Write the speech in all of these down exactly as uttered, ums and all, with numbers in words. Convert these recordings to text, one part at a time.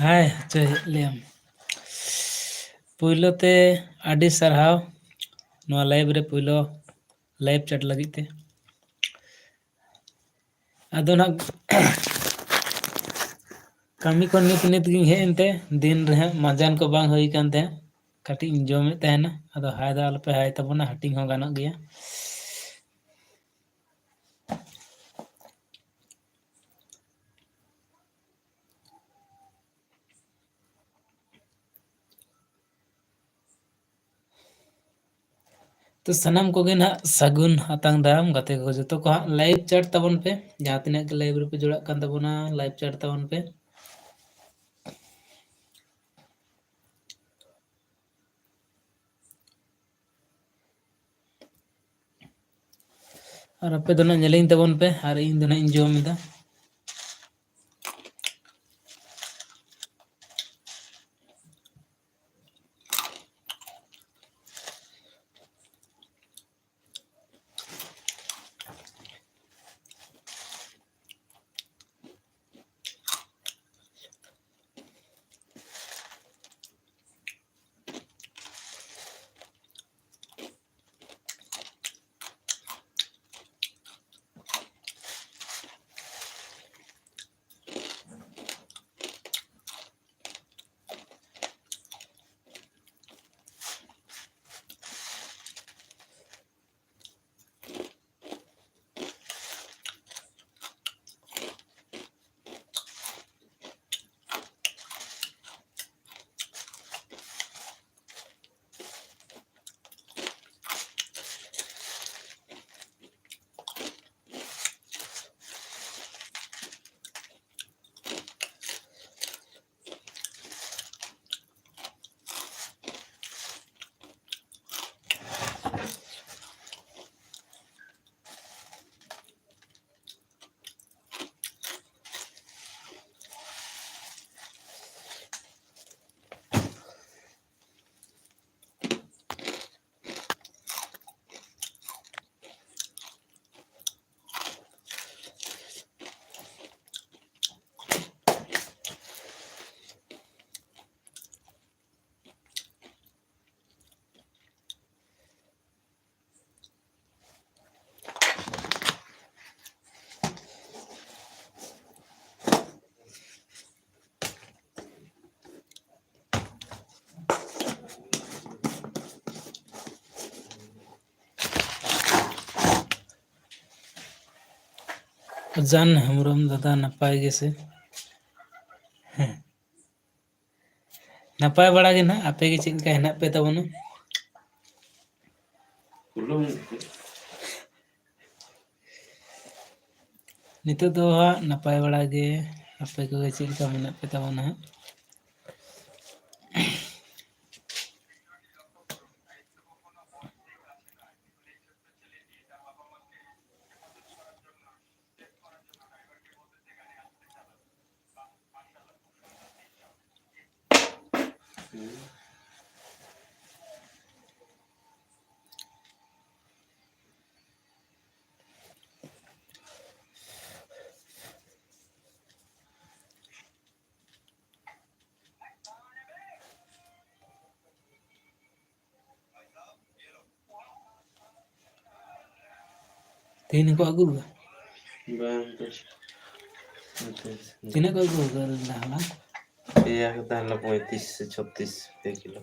ᱦᱟᱭ ᱦᱚᱪᱚᱭᱮᱫ ᱞᱮᱭᱟᱢ᱾ ᱯᱩᱭᱞᱩ ᱛᱮ ᱟᱹᱰᱤ ᱥᱟᱨᱦᱟᱣ ᱱᱚᱣᱟ live ᱨᱮ ᱯᱩᱭᱞᱩ live chat ᱞᱟᱹᱜᱤᱫ ᱛᱮ᱾ ᱟᱫᱚ ᱱᱟᱜ ᱠᱟᱹᱢᱤ ᱠᱷᱚᱱ ᱱᱤᱛ ᱱᱤᱛ ᱜᱤᱧ ᱦᱮᱡ ᱮᱱᱛᱮ, ᱫᱤᱱ ᱨᱮᱦᱟᱸᱜ ᱢᱟᱸᱡᱟᱱ ᱠᱚ ᱵᱟᱝ ᱦᱩᱭ ᱠᱟᱱ ᱛᱟᱦᱮᱸᱫ, ᱠᱟᱹᱴᱤᱡ ᱤᱧ ᱡᱚᱢᱮᱫ ᱛᱟᱦᱮᱱᱟ᱾ ᱟᱫᱚ ᱦᱟᱭ ᱫᱚ ᱟᱞᱚᱯᱮ ᱦᱟᱭ ᱛᱟᱵᱚᱱᱟ, ᱦᱟᱹᱴᱤᱧ ᱦᱚᱸ ᱜᱟᱱᱚᱜ ᱜᱮᱭᱟ᱾ ᱛᱚ ᱥᱟᱱᱟᱢ ᱠᱚᱜᱮ ᱱᱟᱦᱟᱜ ᱥᱟᱹᱜᱩᱱ ᱟᱛᱟᱝ ᱫᱟᱨᱟᱢ ᱜᱟᱛᱮ ᱠᱚ ᱡᱚᱛᱚ ᱠᱚ ᱦᱟᱸᱜ live chat ᱛᱟᱵᱚᱱ ᱯᱮ, ᱡᱟᱦᱟᱸ ᱛᱤᱱᱟᱹᱜ ᱜᱮ live ᱨᱮᱯᱮ ᱡᱚᱲᱟᱜ ᱠᱟᱱ ᱛᱟᱵᱚᱱᱟ live chat ᱛᱟᱵᱚᱱ ᱯᱮ᱾ ᱟᱨ ᱟᱯᱮ ᱫᱚ ᱱᱟᱜ ᱧᱮᱞᱤᱧ ᱛᱟᱵᱚᱱ ᱯᱮ, ᱟᱨ ᱤᱧ ᱫᱚ ᱱᱟᱜ ᱤᱧ ᱡᱚᱢ ᱮᱫᱟ᱾ ᱡᱟᱱ ᱦᱮᱢᱵᱨᱚᱢ ᱫᱟᱫᱟ, ᱱᱟᱯᱟᱭ ᱜᱮᱥᱮ? ᱦᱮᱸ, ᱱᱟᱯᱟᱭ ᱵᱟᱲᱟ ᱜᱮ ᱱᱟᱦᱟᱜ᱾ ᱟᱯᱮ ᱜᱮ ᱪᱮᱫ ᱞᱮᱠᱟ ᱦᱮᱱᱟᱜ ᱯᱮ ᱛᱟᱵᱚᱱᱟ? ᱱᱤᱛᱚᱜ ᱫᱚ ᱦᱟᱸᱜ ᱱᱟᱯᱟᱭ ᱵᱟᱲᱟ ᱜᱮ᱾ ᱟᱯᱮ ᱠᱚᱜᱮ ᱪᱮᱫ ᱞᱮᱠᱟ ᱢᱮᱱᱟᱜ ᱯᱮ ᱛᱟᱵᱚᱱᱟ ᱦᱟᱸᱜ? ᱛᱮᱦᱮᱧ ᱦᱚᱸᱠᱚ ᱟᱹᱜᱩ ᱞᱮᱫᱟ? ᱵᱟᱝ, ᱛᱚ᱾ ᱛᱤᱱᱟᱹᱜ ᱠᱚ ᱟᱹᱜᱩ ᱞᱮᱫᱟ ᱦᱚᱞᱟ? ᱯᱮᱭᱟ ᱠᱚ ᱛᱟᱦᱮᱸ ᱞᱮᱱᱟ, ᱯᱚᱸᱭᱛᱨᱤᱥ ᱥᱮ ᱪᱷᱚᱛᱨᱤᱥ ᱯᱮ ᱠᱤᱞᱳ᱾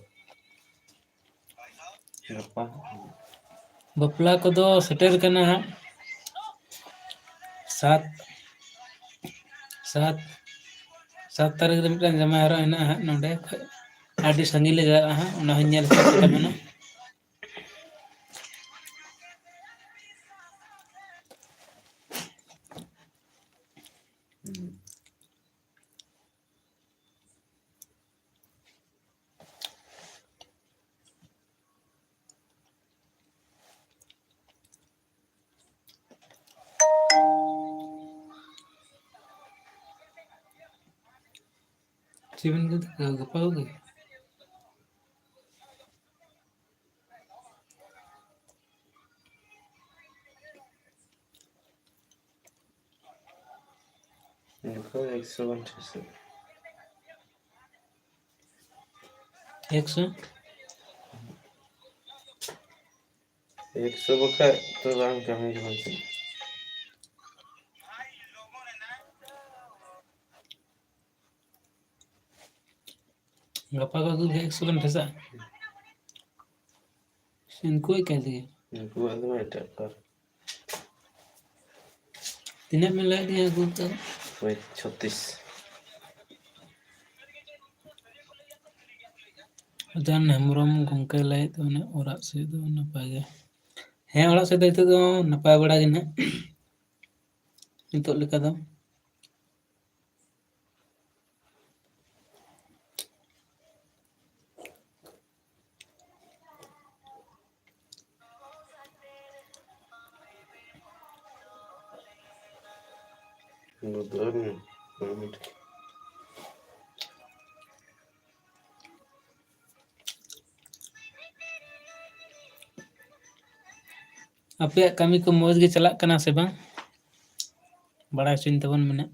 ᱜᱟᱯᱟ᱾ ᱵᱟᱯᱞᱟ ᱠᱚᱫᱚ ᱥᱮᱴᱮᱨ ᱠᱟᱱᱟ ᱦᱟᱸᱜ᱾ ᱥᱟᱛ, ᱥᱟᱛ, ᱥᱟᱛ ᱛᱟᱹᱨᱤᱠᱷ ᱨᱮ ᱢᱤᱫᱴᱟᱝ ᱡᱟᱢᱟᱭ ᱦᱚᱨᱚᱜ ᱦᱮᱱᱟᱜᱼᱟ ᱦᱟᱸᱜ ᱱᱚᱸᱰᱮ ᱠᱷᱚᱡ᱾ ᱟᱹᱰᱤ ᱥᱟᱺᱜᱤᱧ ᱞᱮ ᱪᱟᱞᱟᱜᱼᱟ ᱦᱟᱸᱜ, ᱚᱱᱟ ᱦᱚᱸᱧ ᱧᱮᱞ ᱦᱚᱪᱚ ᱯᱮ ᱛᱟᱵᱚᱱᱟ᱾ ᱪᱮᱫ ᱵᱮᱱ ᱞᱟᱹᱭ ᱫᱟ? ᱜᱟᱯᱟ ᱠᱚᱜᱮ? ᱱᱤᱛᱚᱜ ᱮᱠᱥᱚ ᱜᱟᱱ ᱴᱷᱤᱠ ᱥᱮ? ᱮᱠᱥᱚ? ᱮᱠᱥᱚ ᱵᱟᱠᱷᱟᱡ ᱛᱚ ᱵᱟᱝ ᱠᱟᱹᱢᱤ ᱠᱟᱱᱟ ᱪᱮᱫ᱾ ᱜᱟᱯᱟ ᱠᱚ ᱟᱹᱜᱩ ᱞᱮᱠᱷᱟᱡ ᱮᱠᱥᱚ ᱜᱟᱱ ᱯᱷᱮᱥᱟᱜᱼᱟ᱾ ᱥᱮ ᱩᱱᱠᱩᱣᱟᱜ ᱠᱟᱱ ᱛᱮᱜᱮ? ᱩᱱᱠᱩᱣᱟᱜ ᱫᱚ ᱮᱴᱟᱜ ᱠᱟᱨ᱾ ᱛᱤᱱᱟᱹᱜ ᱵᱮᱱ ᱞᱟᱹᱭᱮᱫ ᱞᱤᱧᱟ ᱟᱹᱜᱩ ᱠᱟᱜ? ᱳᱭ ᱪᱷᱚᱛᱤᱥ᱾ ᱟᱡᱟᱱ ᱦᱮᱢᱵᱨᱚᱢ ᱜᱚᱢᱠᱮ ᱞᱟᱹᱭᱮᱫ ᱛᱟᱵᱚᱱᱟ ᱚᱲᱟᱜ ᱥᱮᱫ ᱫᱚ ᱱᱟᱯᱟᱭ ᱜᱮ᱾ ᱦᱮᱸ, ᱚᱲᱟᱜ ᱥᱮᱫ ᱫᱚ ᱱᱤᱛᱚᱜ ᱫᱚ ᱱᱟᱯᱟᱭ ᱵᱟᱲᱟ ᱜᱮ ᱱᱟᱦᱟᱜ᱾ ᱱᱤᱛᱚᱜ ᱞᱮᱠᱟ ᱫᱚ᱾ ᱟᱯᱮᱭᱟᱜ ᱠᱟᱹᱢᱤ ᱠᱚ ᱢᱚᱡᱽ ᱜᱮ ᱪᱟᱞᱟᱜ ᱠᱟᱱᱟ ᱥᱮ ᱵᱟᱝ? ᱵᱟᱲᱟᱭ ᱦᱚᱪᱚᱧ ᱛᱟᱵᱚᱱ ᱢᱮ ᱱᱟᱜ᱾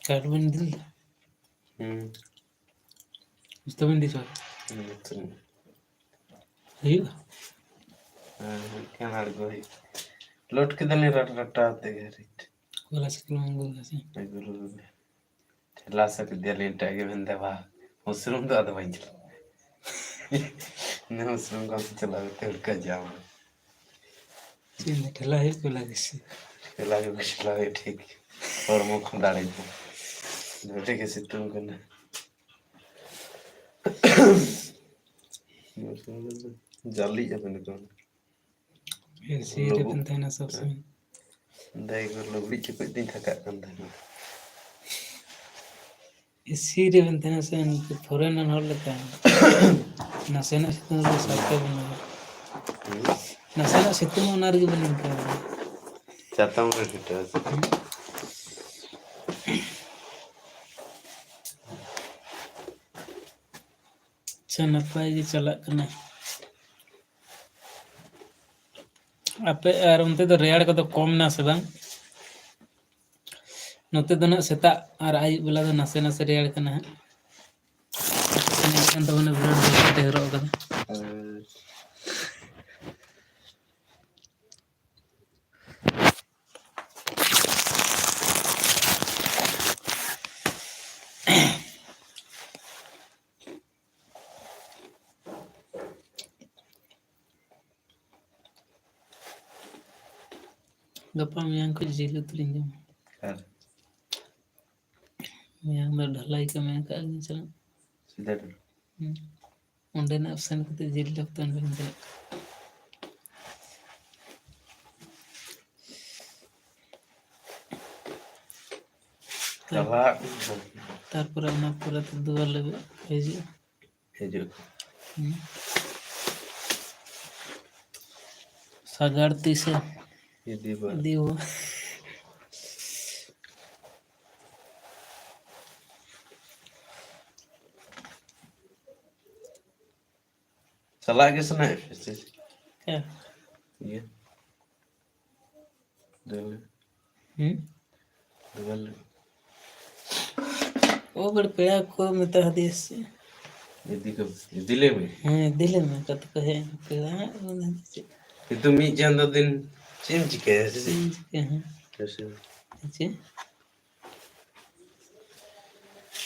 ᱠᱟᱨᱰ ᱵᱮᱱ ᱤᱫᱤ ᱞᱮᱫᱟ? ᱦᱩᱸ᱾ ᱡᱚᱛᱚ ᱵᱮᱱ ᱤᱫᱤ ᱪᱟᱵᱟ? ᱦᱩᱸ, ᱡᱚᱛᱚ᱾ ᱦᱩᱭᱩᱜᱼᱟ? ᱦᱮᱸ, ᱦᱩᱭᱩᱜ ᱠᱟᱱᱟ, ᱟᱬᱜᱚ ᱦᱩᱭᱩᱜ᱾ ᱞᱳᱰ ᱠᱮᱫᱟᱞᱤᱧ ᱨᱟᱴ ᱨᱟᱴᱟ ᱟᱛᱮ ᱜᱮ ᱨᱤᱴ᱾ ᱠᱚᱞᱟ ᱥᱤᱠᱲᱟ ᱵᱟᱝ ᱟᱹᱜᱩ ᱞᱮᱫᱟ ᱥᱮ? ᱟᱹᱜᱩ ᱞᱮᱫᱟ᱾ ᱴᱷᱮᱞᱟ ᱥᱮᱫ ᱤᱫᱤᱭᱟᱞᱤᱧ ᱮᱴᱟᱜ ᱜᱮ ᱢᱮᱱᱫᱟ, ᱵᱟ, ᱢᱩᱥᱨᱩᱢ ᱫᱚ ᱟᱫᱚ ᱵᱟᱹᱧ ᱪᱟᱞᱟᱜᱼᱟ᱾ ᱤᱱᱟᱹ ᱢᱩᱥᱨᱩᱢ ᱠᱚ ᱪᱟᱞᱟᱣ ᱠᱟᱛᱮ ᱦᱩᱲᱠᱟ ᱡᱟᱢ᱾ ᱪᱮᱫ ᱮᱢ ᱞᱟᱹᱭᱟ, ᱴᱷᱮᱞᱟ ᱦᱩᱭᱩᱜ ᱠᱚ ᱞᱟᱹᱜᱤᱫ ᱥᱮ? ᱴᱷᱮᱞᱟ ᱦᱩᱭᱩᱜ, ᱴᱷᱮᱞᱟ ᱦᱩᱭᱩᱜ ᱴᱷᱤᱠ᱾ ᱦᱚᱲᱢᱚ ᱠᱷᱚᱱ ᱫᱟᱲᱮ ᱧᱟᱢ᱾ ᱱᱚᱰᱮ ᱜᱮ ᱥᱤᱛᱩᱝ ᱠᱟᱱᱟ᱾ ᱡᱟᱹᱞᱤᱜ ᱟᱯᱮ ᱱᱤᱛᱚᱝ᱾ ᱮᱥᱤ ᱞᱩᱵᱩᱜ᱾ ᱨᱮᱵᱮᱱ ᱛᱟᱦᱮᱱᱟ ᱥᱚᱵ ᱥᱚᱢᱚᱭ᱾ ᱫᱟᱹᱭ ᱠᱚ ᱞᱩᱜᱽᱲᱤᱡ ᱪᱚᱠᱚᱡ ᱛᱤᱧ ᱛᱷᱟᱠᱟᱜ ᱠᱟᱱ ᱛᱟᱦᱮᱱᱟ᱾ ᱮᱥᱤ ᱨᱮᱵᱮᱱ ᱛᱟᱦᱮᱱᱟ ᱥᱮ ᱩᱱᱠᱩ ᱯᱷᱚᱨᱮᱱ ᱨᱮᱱ ᱦᱚᱲ ᱞᱮᱠᱟ? ᱱᱟᱥᱮᱱᱟᱜ ᱥᱤᱛᱩᱝ ᱨᱮᱜᱮ ᱥᱟᱨᱠᱮ ᱵᱮᱱ ᱧᱟᱢᱟ᱾ ᱦᱩᱸ? ᱱᱟᱥᱮᱱᱟᱜ ᱥᱤᱛᱩᱝ ᱚᱱᱟ ᱨᱮᱜᱮ ᱵᱮᱱ ᱤᱱᱠᱟᱹ᱾ ᱪᱟᱛᱚᱢ ᱨᱮ ᱯᱷᱤᱴᱟᱹᱣ ᱥᱮ? ᱦᱩᱸ᱾ ᱟᱪᱪᱷᱟ, ᱱᱟᱯᱟᱭ ᱜᱮ ᱪᱟᱞᱟᱜ ᱠᱟᱱᱟ᱾ ᱟᱯᱮ ᱟᱨ ᱚᱱᱛᱮ ᱫᱚ ᱨᱮᱭᱟᱲ ᱠᱚᱫᱚ ᱠᱚᱢ ᱱᱟ ᱥᱮ ᱵᱟᱝ? ᱱᱚᱛᱮ ᱫᱚ ᱱᱟᱜ ᱥᱮᱛᱟᱜ ᱟᱨ ᱟᱹᱭᱩᱵ ᱵᱮᱞᱟ ᱫᱚ ᱱᱟᱥᱮ ᱱᱟᱥᱮ ᱨᱮᱭᱟᱲ ᱠᱟᱱᱟ ᱦᱟᱸᱜ᱾ ᱟᱯᱮ ᱥᱮᱱ ᱧᱮᱞᱚᱜ ᱠᱟᱱ ᱛᱟᱵᱚᱱᱟ ᱵᱤᱨᱟᱴ ᱡᱳᱨ ᱠᱟᱛᱮ ᱦᱚᱨᱚᱜ ᱠᱟᱫᱟ᱾ ᱜᱟᱯᱟ ᱢᱮᱭᱟᱝ ᱠᱷᱚᱱ ᱡᱤᱞ ᱩᱛᱩ ᱞᱤᱧ ᱡᱚᱢᱟ᱾ ᱟᱨ ᱢᱮᱭᱟᱝ ᱫᱚ ᱰᱷᱟᱞᱟᱭ ᱠᱚ ᱢᱮᱱ ᱠᱟᱜ ᱞᱤᱧ ᱪᱟᱞᱟᱜ᱾ ᱥᱤᱫᱷᱟᱹ ᱰᱷᱟᱞᱟ᱾ ᱦᱩᱸ᱾ ᱚᱸᱰᱮᱱᱟᱜ ᱥᱮᱱ ᱠᱟᱛᱮ ᱡᱤᱞ ᱞᱮ ᱩᱛᱩ ᱚᱸᱰᱮ ᱞᱤᱧ ᱪᱟᱞᱟᱜ᱾ ᱛᱟᱨ-, ᱪᱟᱞᱟᱜ᱾ ᱛᱟᱨᱯᱚᱨᱮ ᱚᱱᱟ ᱯᱚᱨᱮ ᱛᱮ ᱫᱩᱣᱟᱨ ᱞᱮ ᱦᱤᱡᱩᱜᱼᱟ᱾ ᱦᱤᱡᱩᱜ᱾ ᱦᱩᱸ᱾ ᱥᱟᱜᱟᱲ ᱛᱤᱥᱮ ᱤᱫᱤ ᱵᱟ᱾ ᱤᱫᱤ ᱵᱟ᱾ ᱪᱟᱞᱟᱜ ᱜᱮ ᱥᱟᱱᱟᱭᱮᱫ ᱯᱮᱭᱟ ᱥᱮ? ᱦᱮᱸ᱾ ᱤᱭᱟᱹ᱾ ᱫᱩᱞ᱾ ᱦᱩᱸ? ᱫᱩᱞ᱾ ᱚ, ᱵᱟᱲᱮ ᱯᱮᱲᱟ ᱠᱚ ᱢᱮᱛᱟ ᱦᱟᱫᱮᱭᱟ ᱥᱮ? ᱤᱫᱤ ᱠᱚ, ᱤᱫᱤ ᱞᱮ ᱢᱮ᱾ ᱦᱮᱸ, ᱤᱫᱤ ᱞᱮ ᱢᱮ, ᱠᱟᱛᱮ ᱠᱚ ᱦᱮᱡ ᱮᱱ ᱯᱮᱲᱟ ᱦᱟᱸᱜ, ᱚᱱᱟ ᱫᱚ ᱪᱮᱫ? ᱠᱤᱱᱛᱩ ᱢᱤᱫ ᱪᱟᱸᱫᱚ ᱫᱤᱱ ᱪᱮᱫ ᱮᱢ ᱪᱤᱠᱟᱹᱭᱟ, ᱥᱮ ᱪᱮᱫ? ᱪᱮᱫ ᱮᱢ ᱪᱤᱠᱟᱹᱭᱟ, ᱦᱮᱸ? ᱦᱮᱸ ᱥᱮ? ᱪᱮᱫ?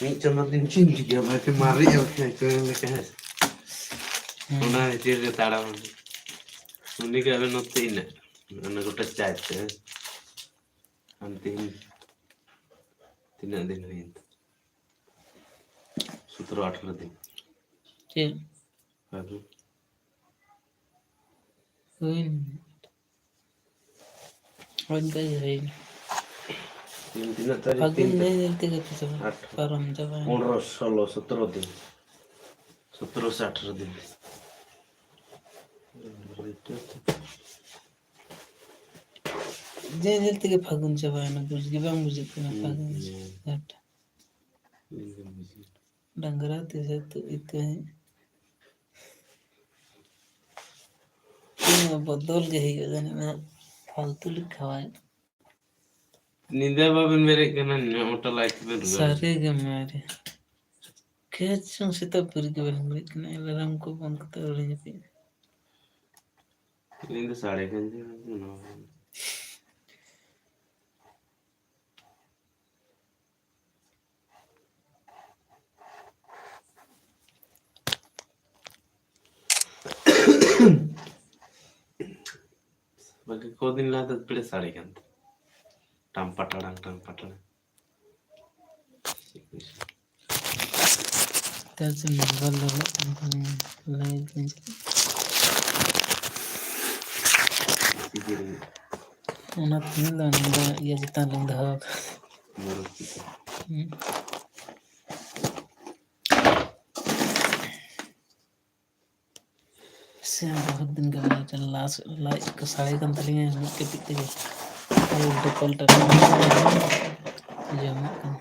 ᱢᱤᱫ ᱪᱟᱸᱫᱚ ᱫᱤᱱ ᱪᱮᱫ ᱮᱢ ᱪᱤᱠᱟᱹᱭᱟ? ᱵᱟᱠᱷᱟᱱ ᱢᱟᱨᱮᱜᱼᱟ, ᱵᱟᱠᱷᱟᱱ ᱠᱚᱭᱮᱞ ᱞᱮᱠᱟ, ᱦᱮᱸ ᱥᱮ? ᱦᱮᱸ᱾ ᱚᱱᱟ ᱵᱷᱤᱛᱤᱨ ᱨᱮ ᱛᱟᱲᱟᱢ᱾ ᱩᱱᱤ ᱜᱮ ᱟᱞᱮ ᱱᱚᱛᱮ ᱤᱱᱟᱹᱜ, ᱚᱱᱟ ᱜᱚᱴᱟ ᱪᱟᱭ ᱛᱮ, ᱦᱮᱸ? ᱟᱢ ᱛᱮᱦᱮᱧ ᱛᱤᱱᱟᱹᱜ ᱫᱤᱱ ᱦᱩᱭᱮᱱ ᱛᱟᱢᱟ? ᱥᱚᱛᱨᱚ ᱟᱴᱷᱨᱚ ᱫᱤᱱ᱾ ᱪᱮᱫ? ᱯᱷᱟᱹᱜᱩᱱ᱾ ᱦᱩᱭᱮᱱ᱾ ᱦᱳᱭ, ᱚᱱᱠᱟ ᱜᱮ ᱦᱩᱭᱮᱱ᱾ ᱛᱤᱦᱤᱧ ᱛᱤᱱᱟᱹᱜ ᱛᱟᱹᱨᱤᱠᱷ? ᱯᱷᱟᱹᱜᱩᱱ ᱛᱤᱱ ᱧᱮᱞ ᱛᱟᱹᱨᱤᱠᱷ? ᱧᱮᱞ ᱛᱮᱜᱮ ᱛᱚ ᱪᱟᱵᱟ-, ᱟᱴᱷᱨᱚ᱾ ᱯᱟᱨᱚᱢ ᱪᱟᱵᱟᱭᱮᱱᱟ᱾ ᱯᱚᱱᱨᱚ, ᱥᱳᱞᱳ, ᱥᱚᱛᱨᱚ ᱫᱤᱱ᱾ ᱥᱚᱛᱨᱚ ᱥᱮ ᱟᱴᱷᱨᱚ ᱫᱤᱱ᱾ ᱧᱮᱞ ᱧᱮᱞ ᱛᱮᱜᱮ ᱯᱷᱟᱹᱜᱩᱱ ᱪᱟᱵᱟᱭᱮᱱᱟ, ᱵᱩᱡᱽ ᱜᱮ ᱵᱟᱝ ᱵᱩᱡᱷᱟᱹᱜ ᱠᱟᱱᱟ ᱦᱩᱸ, ᱯᱷᱟᱹᱜᱩᱱ ᱦᱩᱸ᱾ ᱡᱷᱮᱸᱴ᱾ ᱦᱩᱸ, ᱦᱩᱸ, ᱦᱩᱸ᱾ ᱰᱟᱝᱨᱟ ᱛᱮ ᱡᱷᱮᱸᱴ ᱤᱛᱟᱹ ᱦᱮᱡ᱾ ᱵᱚᱫᱚᱞ ᱜᱮ ᱦᱩᱭᱩᱜᱼᱟ ᱡᱟᱹᱱᱤᱡ, ᱚᱱᱟ ᱯᱷᱟᱞᱛᱩ ᱞᱮᱠᱟ ᱵᱟᱭ᱾ ᱧᱤᱫᱟᱹ ᱵᱟᱵᱮᱱ ᱵᱮᱨᱮᱫ ᱠᱟᱱᱟ, ᱱᱤᱱᱟᱹᱜ ᱢᱚᱴᱟ light ᱵᱮᱱ ᱨᱩᱣᱟᱹᱲ᱾ ᱥᱟᱹᱨᱤ ᱜᱮ ᱢᱟᱨᱮ᱾ ᱠᱷᱮᱛ ᱪᱚᱝ ᱥᱮᱛᱟᱜ ᱵᱮᱨᱮᱫ ᱜᱮ ᱵᱟᱹᱞᱤᱧ ᱵᱮᱨᱮᱫ ᱠᱟᱱᱟ, alarm ᱠᱚ ᱵᱚᱱᱫ ᱠᱟᱛᱮ ᱟᱹᱣᱨᱤ ᱡᱟᱹᱯᱤᱫ᱾ ᱤᱧ ᱫᱚ ᱥᱟᱲᱮ ᱠᱟᱱ ᱪᱚᱝ, ᱱᱚᱣᱟ᱾ ᱵᱟᱠᱤ ᱠᱚᱫᱤᱱ ᱞᱟᱦᱟ ᱫᱚ ᱯᱮᱲᱮ ᱥᱟᱲᱮ ᱠᱟᱱ ᱛᱟᱦᱮᱸ᱾ ᱴᱟᱢ ᱯᱟᱴᱟᱲᱟᱝ, ᱴᱟᱢ ᱯᱟᱴᱟᱲᱟᱝ᱾ ᱛᱟᱨ ᱪᱮᱫ mobile ᱞᱚᱞᱚᱜ ᱠᱟᱱ ᱛᱟᱹᱞᱤᱧᱟ, light ᱞᱤᱧ ᱪᱟᱞᱟᱜ᱾ ᱚᱱᱟ ᱛᱮᱜᱮ ᱫᱚ ᱱᱚᱰᱮ ᱤᱭᱟᱹ ᱪᱮᱛᱟᱱ ᱨᱤᱧ ᱫᱚᱦᱚ ᱟᱠᱟᱫᱟ᱾ ᱦᱩᱸ᱾ ᱥᱮ ᱵᱚᱦᱩᱛ ᱫᱤᱱ ᱜᱮ ᱞᱟᱡ, ᱞᱟᱡ ᱠᱚ ᱥᱟᱲᱮ ᱠᱟᱱ ᱛᱟᱹᱞᱤᱧᱟ ᱢᱤᱫ ᱠᱟᱹᱴᱤᱡ ᱛᱮᱜᱮ᱾ ᱳᱭ ᱰᱚᱵᱚᱞ ᱴᱟᱠᱟ ᱡᱚᱢᱟᱜ ᱠᱟᱱᱟ᱾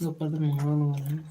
ᱜᱟᱯᱟ ᱫᱚ ᱢᱚᱦᱚᱨᱟᱢ ᱠᱟᱱᱟ᱾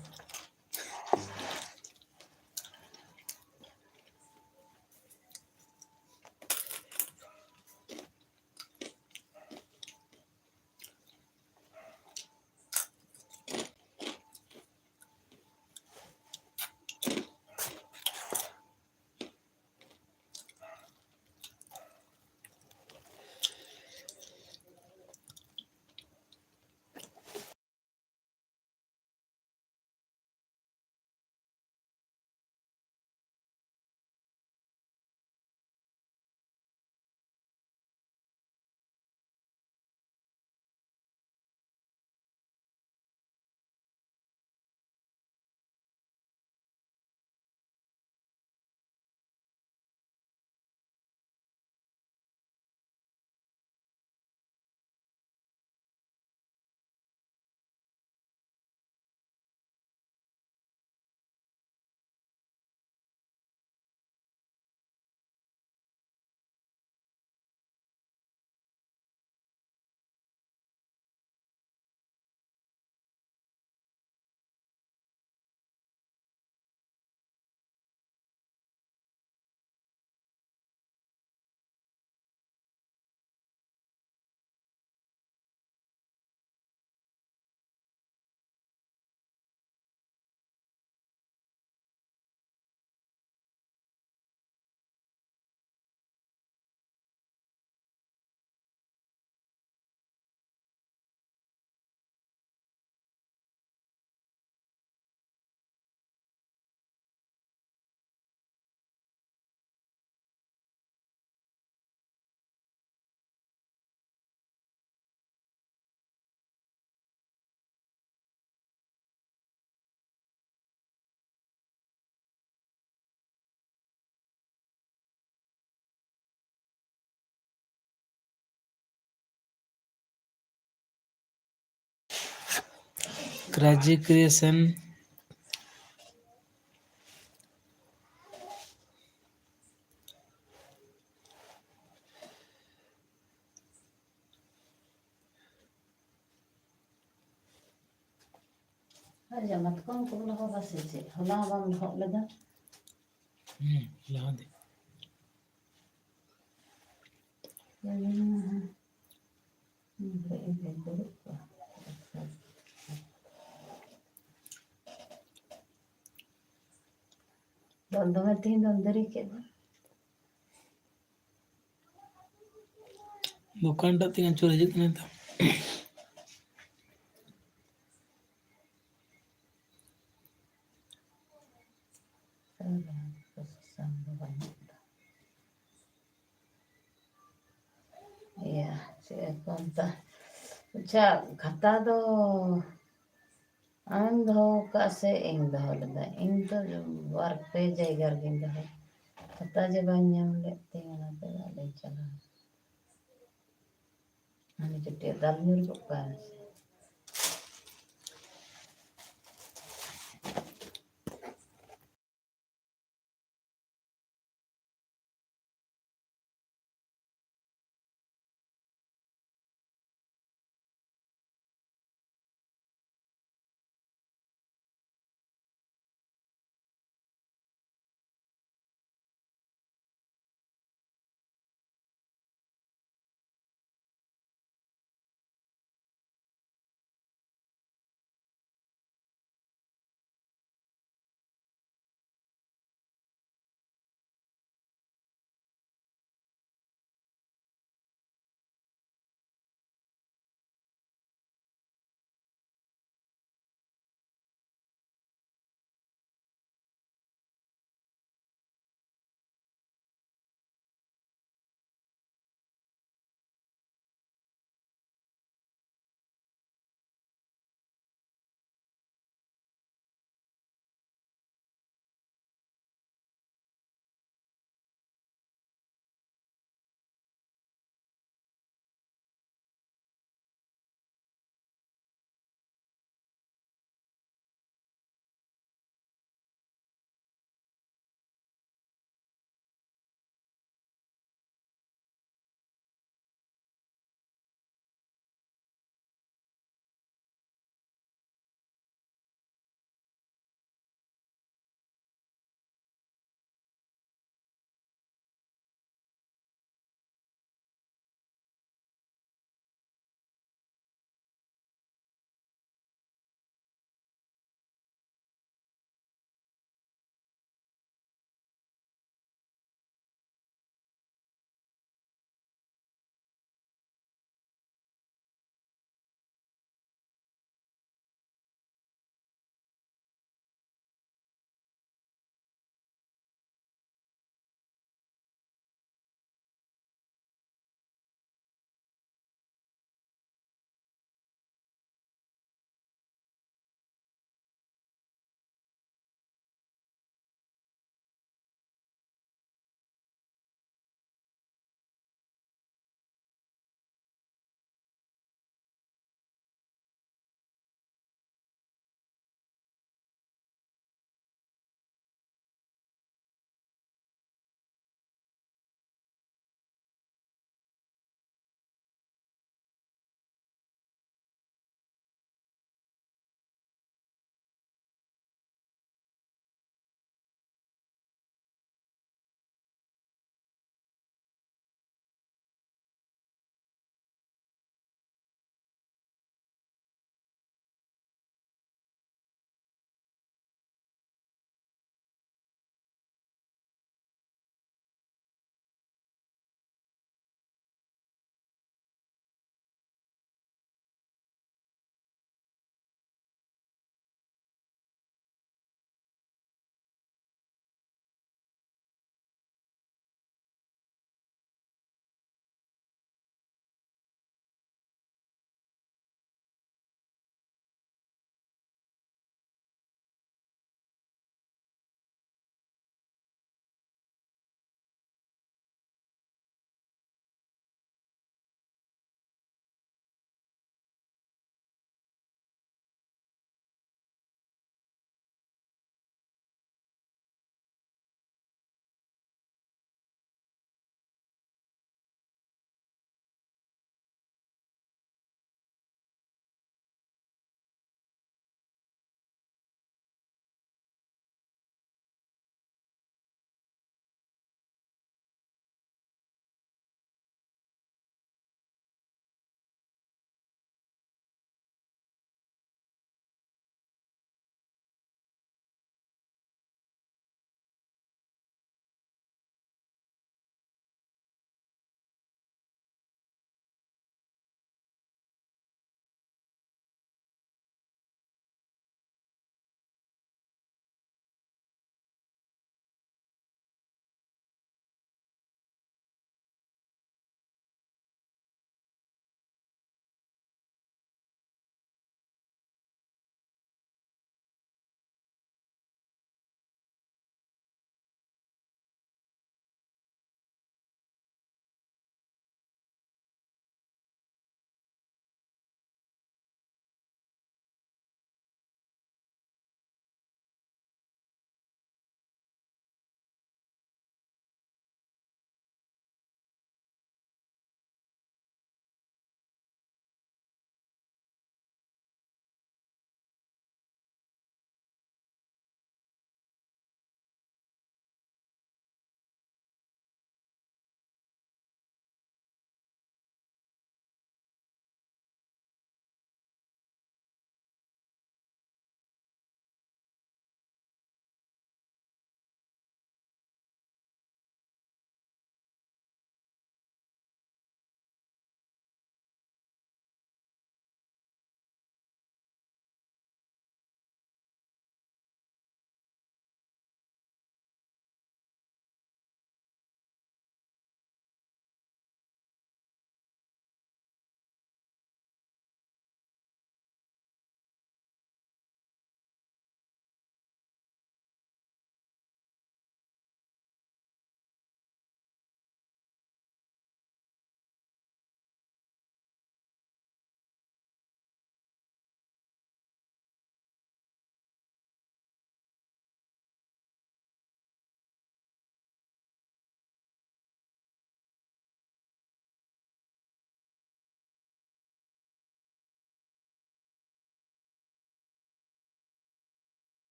ᱨᱟᱡᱤ ᱠᱨᱤᱭᱮᱥᱚᱱ᱾ ᱟᱨ ᱡᱟᱢᱟ ᱛᱟᱠᱚᱢ ᱠᱚᱢ ᱞᱚᱦᱚᱫᱟ ᱥᱮ ᱪᱮᱫ? ᱦᱚᱞᱟ ᱦᱚᱸ ᱵᱟᱢ ᱞᱚᱦᱚᱫ ᱞᱮᱫᱟ᱾ ᱦᱩᱸ, ᱞᱚᱦᱚᱫ ᱫᱟᱹᱧ᱾ ᱦᱩᱸ, ᱦᱩᱸ, ᱦᱩᱸ᱾ ᱦᱩᱸ, ᱦᱩᱸ, ᱦᱩᱸ, ᱫᱩᱲᱩᱵ ᱠᱚᱜᱼᱟ᱾ ᱫᱚᱞ ᱫᱚᱢᱮ ᱛᱮᱦᱮᱧ ᱫᱚᱢ ᱫᱮᱨᱤ ᱠᱮᱫ ᱫᱚ᱾ ᱫᱚᱠᱟᱱ ᱴᱟᱜ ᱛᱤᱧ ᱟᱹᱪᱩᱨ ᱦᱤᱡᱩᱜ ᱠᱟᱱᱟ ᱱᱤᱛᱚᱜ᱾ ᱤᱭᱟᱹ, ᱪᱮᱫ ᱠᱚ ᱢᱮᱛᱟᱜᱼᱟ? ᱟᱪᱪᱷᱟ, ᱠᱷᱟᱛᱟ ᱫᱚ ᱟᱢᱮᱢ ᱫᱚᱦᱚ ᱟᱠᱟᱫ ᱥᱮ ᱤᱧ ᱫᱚᱦᱚ ᱞᱮᱫᱟ? ᱤᱧ ᱫᱚ ᱵᱟᱨ ᱯᱮ ᱡᱟᱭᱜᱟ ᱨᱮᱜᱮᱧ ᱫᱚᱦᱚ, ᱠᱷᱟᱛᱟ ᱡᱮ ᱵᱟᱹᱧ ᱧᱟᱢ ᱞᱮᱫ ᱛᱤᱧ, ᱚᱱᱟᱛᱮ ᱚᱲᱟᱜ ᱞᱤᱧ ᱪᱟᱞᱟᱣ᱾ ᱦᱟᱱᱮ ᱪᱩᱴᱤᱭᱟᱹ ᱫᱟᱞ ᱧᱩᱨ ᱠᱚᱜ ᱠᱟᱱ᱾